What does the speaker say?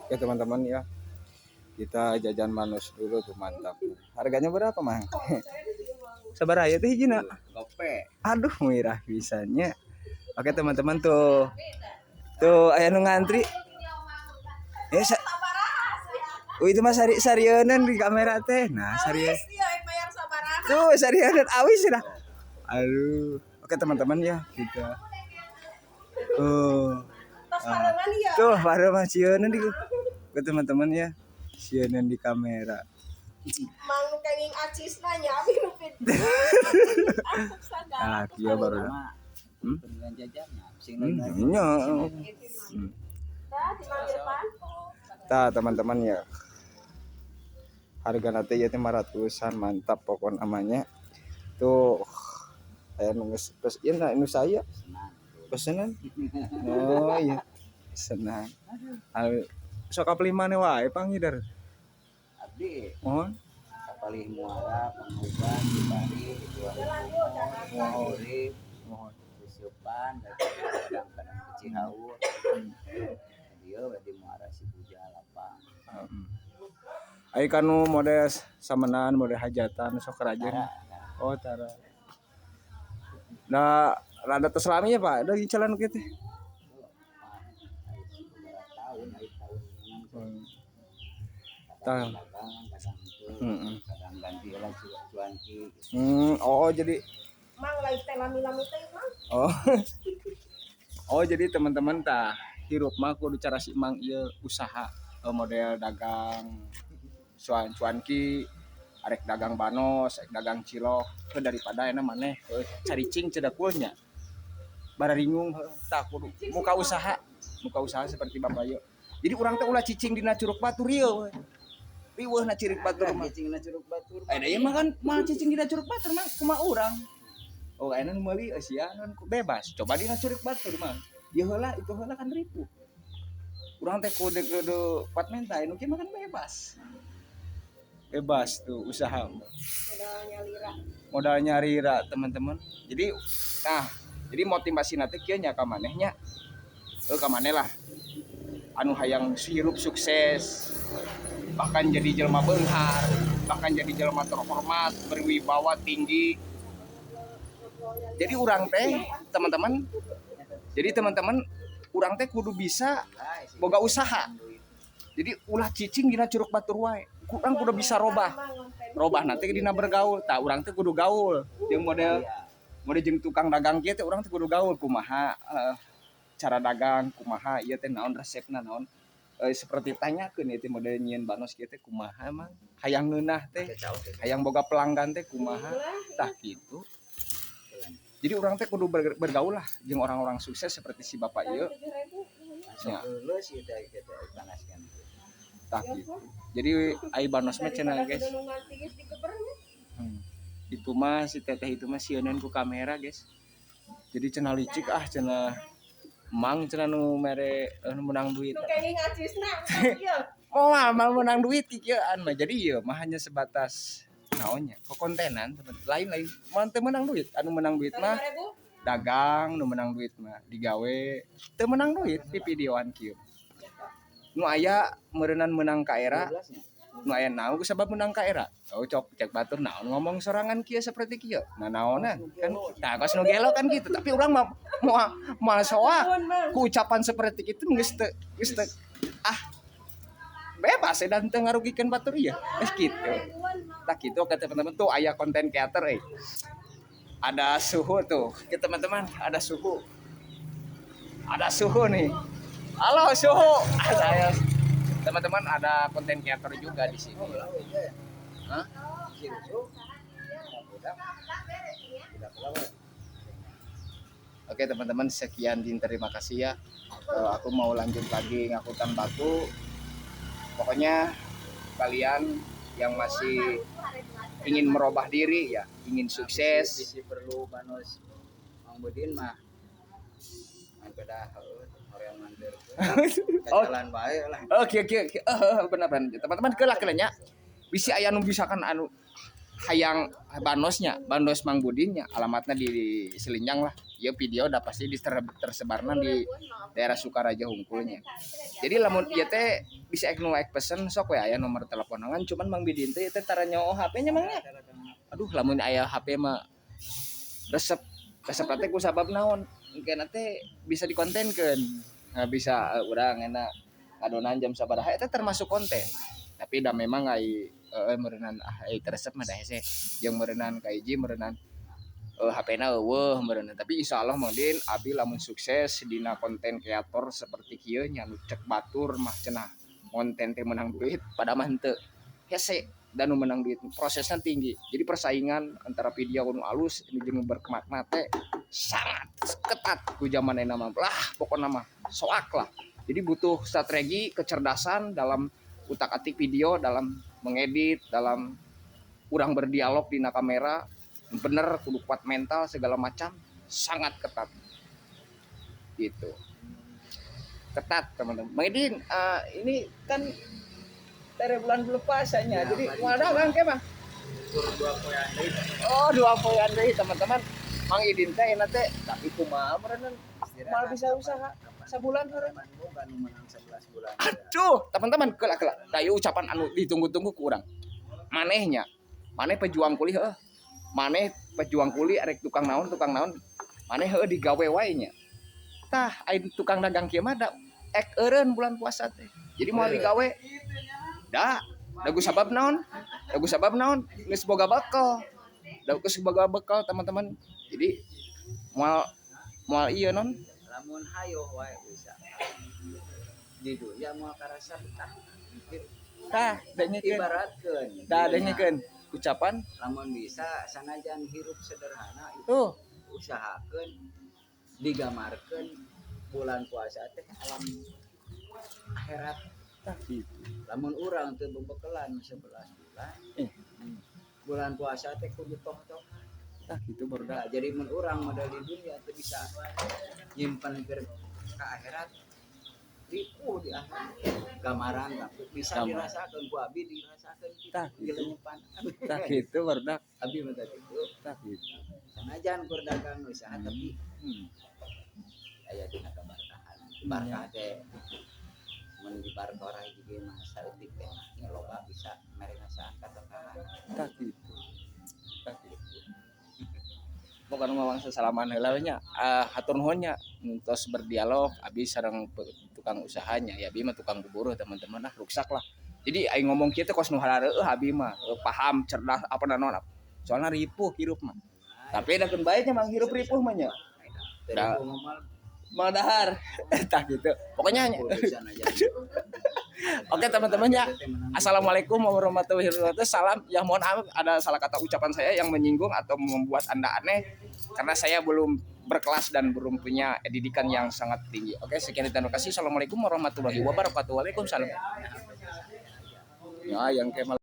Oke, teman-teman ya. Kita jajan banos dulu tuh, mantap. Harganya berapa, Mang? Sabar aja teh hijina. Gope. Aduh, mirah pisannya. Oke, teman-teman tuh. Tuh aya nu ngantri. Ya, oh, itu mah sari sarieun di kamera teh. Nah, sarieun. Tuh, sarieun awis dah. Aduh. Oke, teman-teman ya, kita. Tuh. Ah. Tuh, baru mah sieun di. Oke, teman-teman ya. Sieun di kamera. Mang nu kenging acisna nya abi nu pid. Ah, kieu baru. Hmm? Beneran jajannya. Sing Nya. Dah di Mang Irfan. Tah, teman-teman ya. Harga nanti ya 500-an, mantap pokok namanya. Tuh aya nu geus pes ieu na nu saya pesenan. Oh iya. Pesenan. Aduh, sok kapalih mana wae pangidar. Abdi Mohon. Kapalih Muara, Pangauban, Cipari, dua Mohon. Urip, Mohon. Susupan, kadang-kadang ke Cihaur. Dia di Muara Sipuja lapang. Ai kanu model samenan, model hajatan sok rajin. Tara. Oh, tara. Nah, rada tos lami ya, Pak. Udah jalan kieu teh. Tahun, ari tahun. Tah. Kadang dagang, kadang itu, kadang ganti lah cuanki. Oh, jadi Mang lain teh lami-lami teh, Mang. Oh. Oh, jadi teman-teman tah hirup mah kudu cara si Mang ieu usaha model dagang cuan cuanki, arek dagang banos, arek dagang cilok, heuh, daripada enak maneh caricing cedakul nya. Bararingung heuh, tah kudu muka usaha seperti Bapak ieu. Jadi urang teh ulah cicing dina curug batur ieu we. Riweuh na curug batur mah. Cicing na curug batur. Eh, ieu mah kan mah cicing dina curug batur mah kumaha urang. Oh, enak meuli eusian kan bebas. Coba dina curug batur mah. Ieu heula itu heula kan ripuh. Urang teh kudu kudu pat menta nu kieu mah kan bebas. Bebas tuh usaha mah. Modalnya lira. Modalnya rira, teman-teman. Jadi nah, jadi motivasi nanti kieu nya ka manehnya. Eh, ka maneh lah. Anu hayang hirup sukses, bahkan jadi jelma beunghar, bahkan jadi jelma terhormat, berwibawa tinggi. Jadi urang teh, teman-teman, jadi teman-teman, urang teh kudu bisa boga usaha. Jadi ulah cicing dina curug batur wae. Urang kudu bisa robah. Robah nanti dina bergaul. Tah, urang teh kudu gaul. Jeung model model jeung tukang dagang kieu teh urang teh kudu gaul kumaha cara dagang, kumaha ieu teh naon resepna naon. Seperti tanyakeun ieu teh model nyieun banos kieu teh kumaha emang hayang ngeunah teh, hayang boga pelanggan teh kumaha, tah kitu. Jadi urang teh kudu bergaul lah jeung orang-orang sukses seperti si bapak ieu. Masuk lulus ieu teh kita panas kan. Tah gitu. Jadi ai banos mah cenah, guys. Itu mah si teteh itu mah sieuneun ku kamera, guys. Jadi cenah licik ah cenah mang cenah nu mere nu menang duit. Nu kenging acisna ieu. Oh, mah mah menang duit kikieuan mah. Jadi ieu mah hanya sebatas naonnya kok kontenan teman lain-lain mah teu menang duit. Anu menang duit mah 5.000. Dagang, nu menang duit mah digawe teu menang duit di videoan kieu. Nu aya meureunan menang ka era. 12 nya. Nu aya naon ku sabab menang ka era, oh cok cek batur naon ngomong sorangan kieu seperti kieu, nah naonan kan, nah kos nu gelo kan gitu, tapi urang mah moal moal soak Nuhun, Mang. Ku ucapan seperti itu geus teu ah bebas ya dan teu ngarugikeun batur ieu geus kitu. Tah gitu ke teman-teman, tuh aya konten creator ada suhu tuh ke teman-teman, ada suhu, ada suhu nih. Halo suhu. Ah, saya teman-teman ada konten creator juga di sini. Hah? Budak. Tidak keluar. Oke teman-teman, sekian dan terima kasih ya. Aku mau lanjut lagi ngakutan batu. Pokoknya kalian yang masih ingin merubah diri ya, ingin sukses. Bisi perlu banos Mang Budin mah. Mang beda heueuh hoream mandir. Oh. Jalan bae lah. Oke. Benar benar. Teman-teman kelah kelanya. Bisi aya nu misalkan anu hayang banosnya, banos Mang Budinnya, alamatnya di Selinjang lah. Ieu video udah pasti tersebarna di daerah Sukaraja hungkulnya. Jadi lamun ieu teh bisa ek nu ek pesen, sok we aya nomor teleponan, cuman Mang Bidin teh teh tara nyoo HP nya, Mang, nya. Aduh, lamun aya HP mah resep resep teh ku sabab naon? Engke teh bisa dikontenkeun. Nah, bisa urang enak ngadonan jam sabaraha, eta termasuk konten. Tapi da memang ai meureunnan, ah, ai teu resep mah da hese jeung meureunnan ka hiji meureunnan HP-na euweuh meureunnan. Tapi insyaallah, Mang Din, abi lamun sukses dina konten kreator seperti kieu nya, nu cek batur mah cenah konten teh menang duit, pada mah henteu, hese dan nu menang duit prosesnya tinggi. Jadi persaingan antara video nu alus nu jeung bermakna teh sangat ketat ku zaman ayeuna mah lah, pokokna mah soak lah. Jadi butuh strategi, kecerdasan dalam utak-atik video, dalam mengedit, dalam urang berdialog di kamera bener, kudu kuat mental segala macam, sangat ketat gitu, ketat, teman-teman. Mang Idin, ini kan tere bulan belum puasanya, Ya, jadi mari. mau dagang ke mah? Tur 2 poean deui. Oh, 2 poean deui, teman-teman. Mang Idin teh enak teh, tapi kumaha meureun malah bisa usaha sabulan meureun. Kapan boga nu menang 11 bulan. Aduh, teman-teman, kelak kelak. Nah, ieu ucapan anu ditunggu-tunggu ku urang. Manehnya, maneh pejuang kuli heuh. Maneh pejuang kuli arek tukang naon, tukang naon. Maneh heuh digawe wae nya. Tah, ai tukang dagang kieu mah da ek eureun bulan puasa teh. Jadi moal digawe. Da, dagu sabab naon? Dagu sabab naon? Geus boga bekal. Da geus boga bekal, teman-teman. Jadi moal moal ieu non. Lamun hayo wae bisa. Di dunya moal karasa betah. Tah, dengekeun. Ibaratkeun. Tah, dengekeun ucapan Lamun bisa sanajan hirup sederhana itu tuh. Usahakeun digamarkeun bulan puasa teh alam akhirat. Tah gitu. Lamun urang teu bebekelan 11 bulan, bulan puasa teh kudu toh-toh. Tah gitu, baru. Nah, jadi mun urang modal di dunia teu bisa nyimpen ke akhirat, ripuh di akhirat. Gambaran tapi bisa Gambaran. Dirasakan ku abi, dirasakan gitu. Tah, gitu. Dilenyepan. Tah gitu, baru. Abi mah teh gitu. Tah gitu. Sanajan kur dagang usaha, tapi aya dina keberkahan. Barkah teh mun di barkorah hiji mah saeutik teh loba bisa mere ngasaan katokahan. Tah gitu. Tah gitu. Pokokna mah sasalaman heula we nya. Ah, hatur nuhun nya tos berdialog abi sareng tukang usahanya ya. Abi mah tukang buburuh, teman-teman, ah, ruksak lah. Jadi aing ngomong kieu teh kos nu harareueuh abi mah paham, cerdas, apa naon. Soalna ripuh hirup mah. Tapi da keun bae nya, Mang, hirup ripuh mah nya. Da Da. Mau dahar. Tah gitu. Pokoknya oke, teman-teman ya. Assalamualaikum warahmatullahi wabarakatuh. Salam ya, mohon maaf ada salah kata ucapan saya yang menyinggung atau membuat Anda aneh karena saya belum berkelas dan belum punya didikan yang sangat tinggi. Oke, sekian dan terima kasih. Assalamualaikum warahmatullahi wabarakatuh. Waalaikumsalam. Ya, yang kemal